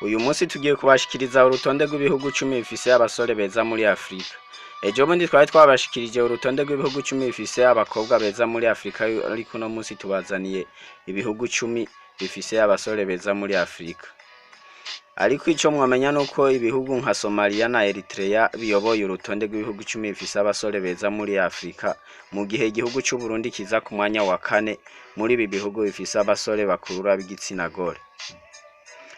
Uyu munsi tugiye kubashikiriza urutonde rw'ibihugu 10 bifise abasore beza muri Afrika. Ejo bundi twari twabashikirije urutonde rw'ibihugu 10 bifise abakobwa beza muri Afrika, ariko uno munsi tubazaniye ibihugu 10 bifise abasore beza muri Afrika. Ariko ico mwomenya nuko ibihugu nka Somalia na Eritrea biyoboye urutonde rw'ibihugu 10 bifise abasore beza muri Afrika, mu gihe igihugu c'u Burundi kiza ku mwanya wa kane muri ibi bihugu bifise abasore bakurura b'igitsina gore.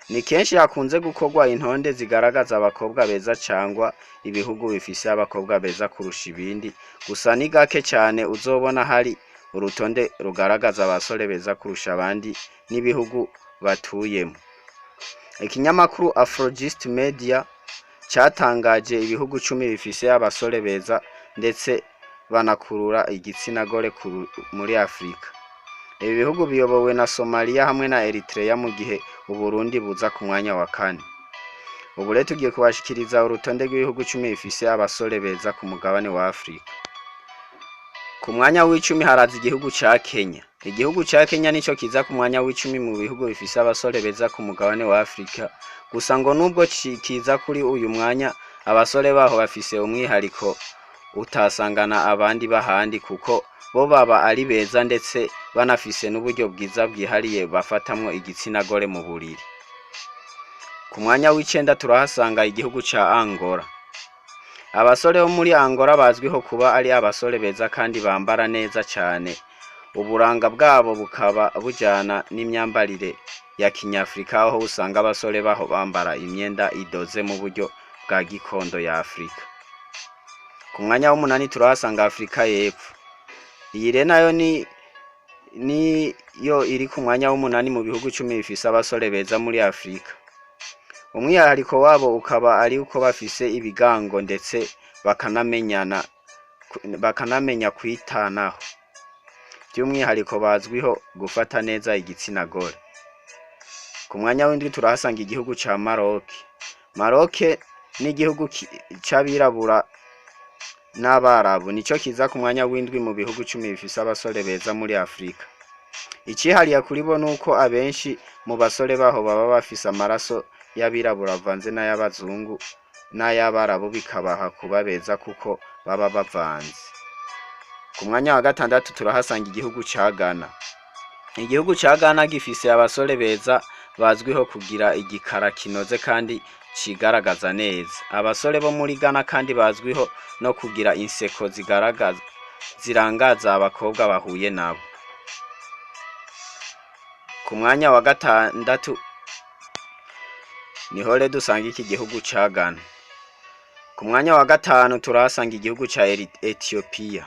Ni kenshi hakunze gukorwa intonde zigaragaza abakobwa beza cangwa ibihugu bifise abakobwa beza kurusha ibindi, gusa ni gake cane uzobona hari urutonde rugaragaza abasore beza kurusha abandi n'ibihugu batuyemwo. Ikinyamakuru Afrogist Media catangaje ibihugu 10 bifise abasore beza ndetse banakurura igitsina gore muri Afrika. Ibi bihugu biyobowe na Somalia hamwe na Eritrea, mu gihe Uburundi buza ku mwanya wa kane. Ubu rero tugiye kubashikiriza urutonde rw'ibihugu 10 bifise abasore beza ku mugabane wa Afrika. Ku mwanya w'icumi haraza igihugu ca Kenya. Igihugu ca Kenya nico kiza ku mwanya w'icumi mu bihugu bifise abasore beza ku mugabane wa Afrika. Gusa ngo nubwo kiza kuri uyu mwanya, abasore baho bafise umwihariko utasangana abandi bahandi, kuko bo baba ari beza ndetse banafise n'uburyo bwiza bwihariye bafatamwo igitsina gore mu buriri. Ku mwanya w'icenda turahasanga igihugu ca Angola. Abasore bo muri Angola bazwiho kuba ari abasore beza kandi bambara neza cane. Uburanga bwabo bukaba bujana n'imyambarire ya kinyafrika, aho usanga abasore baho bambara imyenda idoze mu buryo bwa gikondo ya Afrika. Ku mwanya w'umunani turahasanga Afrika y'Epfo. Iyi rero nayo niyo iri ku mwanya w'umunani mu bihugu 10 bifise abasore beza muri Afrika. Umwihariko wabo ukaba ari uko bafise ibigango ndetse bakanamenya kwitanaho. By'umwihariko bazwiho gufata neza igitsina gore. Ku mwanya w'indwi turahasanga igihugu ca Maroc. Maroc ni igihugu c'abirabura n'abarabu, nico kiza ku mwanya w'indwi mu bihugu 10 bifise abasore beza muri Afrika. Icihariye kuri bo nuko abenshi mu basore baho baba bafise amaraso y'abirabura avanze n'ay'abazungu n'ay'abarabu, bikabaha kuba beza kuko baba bavanze. Ku mwanya wa gatandatu turahasanga igihugu ca Ghana. Igihugu ca Ghana gifise abasore beza bazwiho kugira igikara kinoze kandi cigaragaza neza. Abasore bo muri Ghana kandi bazwiho no kugira inseko zirangaza abakobwa bahuye nabo. Ku mwanya wa gatandatu niho rero dusanga iki gihugu ca Ghana. Ku mwanya wa gatanu turahasanga igihugu ca Ethiopia.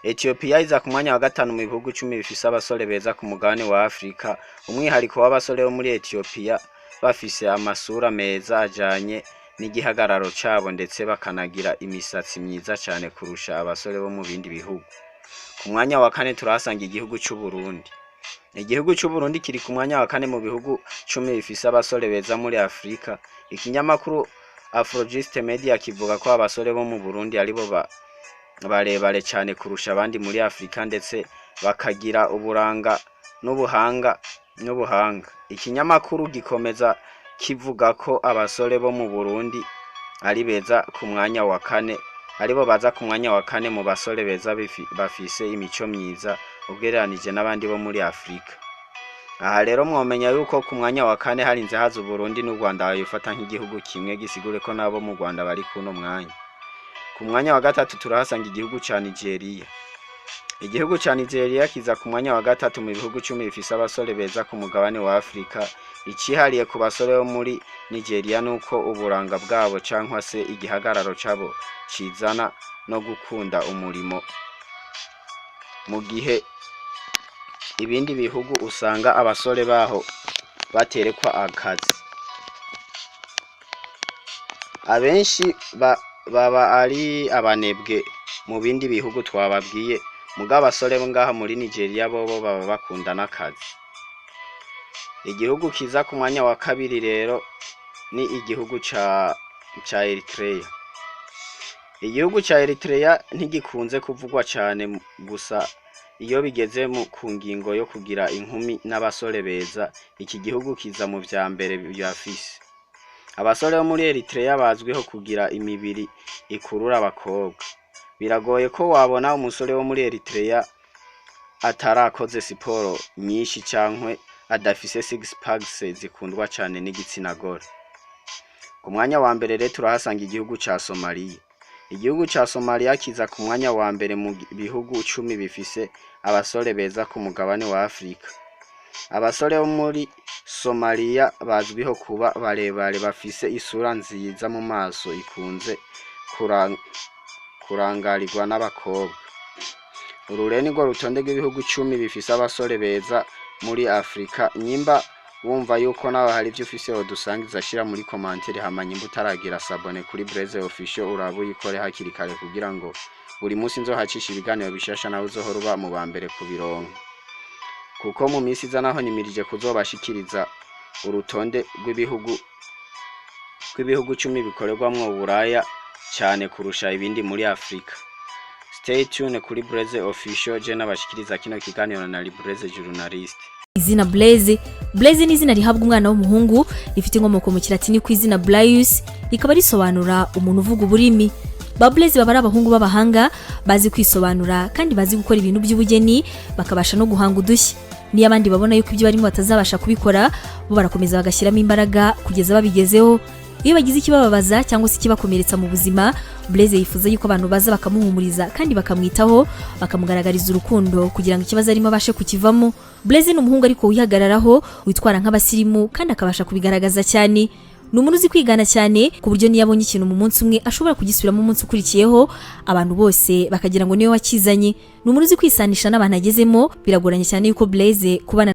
Ethiopia iza ku mwanya wa gatanu mu bihugu 10 bifise abasore beza ku mugabane wa Afrika. Umwihariko w'abasore bo muri Ethiopia, bafise amasura meza ajanye n'igihagararo cabo, ndetse bakanagira imisatsi myiza cane kurusha abasore bo mu bindi bihugu. Ku mwanya wa kane turahasanga igihugu c'u Burundi. Igihugu c'u Burundi kiri ku mwanya wa kane mu bihugu 10 bifise abasore beza muri Afrika. Ikinyamakuru Afrogist Media kivuga ko abasore bo mu Burundi aribo barebare cane kurusha abandi muri Afrika, ndetse bakagira uburanga n'ubuhanga. Ikinyamakuru gikomeza kivuga ko abasore bo mu Burundi ari beza ku mwanya wa kane, aribo baza ku mwanya wa kane mu basore beza bafise imico myiza ugereranije n'abandi bo muri Afrika. Aha rero mwomenya yuko ku mwanya wa kane harinze haza Uburundi n'u Rwanda babifata nk'igihugu kimwe, gisigure ko nabo mu Rwanda bari kuno mwanya. Ku mwanya wa gatatu turahasanga igihugu ca Nigeria. Igihugu ca Nigeria kiza ku mwanya wa gatatu mu bihugu 10 bifise abasore beza ku mugabane wa Afrika. Icihariye ku basore bo muri Nigeria nuko uburanga bwabo cankwa se igihagararo cabo cizana no gukunda umurimo, mu gihe ibindi bihugu usanga abasore baho baterekwa akazi. Abenshi baba ari abanebwe mu bindi bihugu twababwiye, mugabo abasore bo ngaha muri Nigeria bobo baba bakunda n'akazi. Igihugu kiza ku mwanya wa kabiri rero ni igihugu ca Eritrea. Igihugu ca Eritrea ntigikunze kuvugwa cane, gusa iyo bigeze ku ngingo yo kugira inkumi n'abasore beza, iki gihugu kiza mu vya mbere bibafise. Abasore bo muri Eritrea bazwiho kugira imibiri ikurura abakobwa. Biragoye ko wabona umusore wo muri Eritrea atarakoze siporo nyinshi cankwe adafise six packs zikundwa cane n'igitsina gore. Ku mwanya wa mbere rero turahasanga igihugu ca Somalia. Igihugu ca Somalia kiza ku mwanya wa mbere mu bihugu 10 bifise abasore beza ku mugabane wa Afrika. Abasore bo muri Somalia bazwiho kuba barebare, bafise isura nziza mu maso ikunze kurangarirwa n'abakobwa. Uru rero nirwo rutonde rw'ibihugu 10 bifise abasore beza muri Afrika. Nyimba wumva yuko nawe hari ivyo ufise wodusangiza, shira muri commentaire. Hama nyimba utaragira s'abonner kuri Blaze Official, uraba uyikore hakiri kare kugira ngo buri munsi nzohacisha ibiganiro bishasha, nawe uzohora uba mu ba mbere kubironka, kuko mu minsi iza naho nimirije kuzobashikiriza urutonde rw'ibihugu 10 bikorerwamwo uburaya cyane kurusha ibindi muri Afrika. Stay tuned kuri Blaze Official. Je nabashikiriza kino kiganiro na Blaze Journalist. Izina Blaise. Blaise ni izina rihabwa umwana w'umuhungu, rifite inkomoko mu Kilatini ku izina Blaius, rikaba risobanura umuntu uvuga uburimi. Ba Blaise baba ari abahungu b'abahanga, bazi kwisobanura kandi bazi gukora ibintu by'ubugeni, bakabasha no guhanga udushya. Niyo abandi babona yuko ibyo barimo batazabasha kubikora, bo barakomeza bagashyiramo imbaraga kugeza babigezeho. Iyo bagize ikibababaza cyangwa se ikibakomeretsa mu buzima, Blaise yifuza yuko abantu baza bakamuhumuriza kandi bakamwitaho, bakamugaragariza urukundo kugira ngo ikibazo arimo abashe kukivamo. Blaise ni umuhungu ariko wihagararaho, witwara nk'abasirimu kandi akabasha kubigaragaza cyane. Ni umuntu uzi kwigana cyane, ku buryo niyo abonye ikintu mu munsi umwe ashobora kugisubiramo umunsi ukurikiyeho, abantu bose bakagira ngo niwe wakizanye. Ni umuntu uzi kwisanisha n'abantu agezemo. Biragoranye cyane yuko Blaise kubana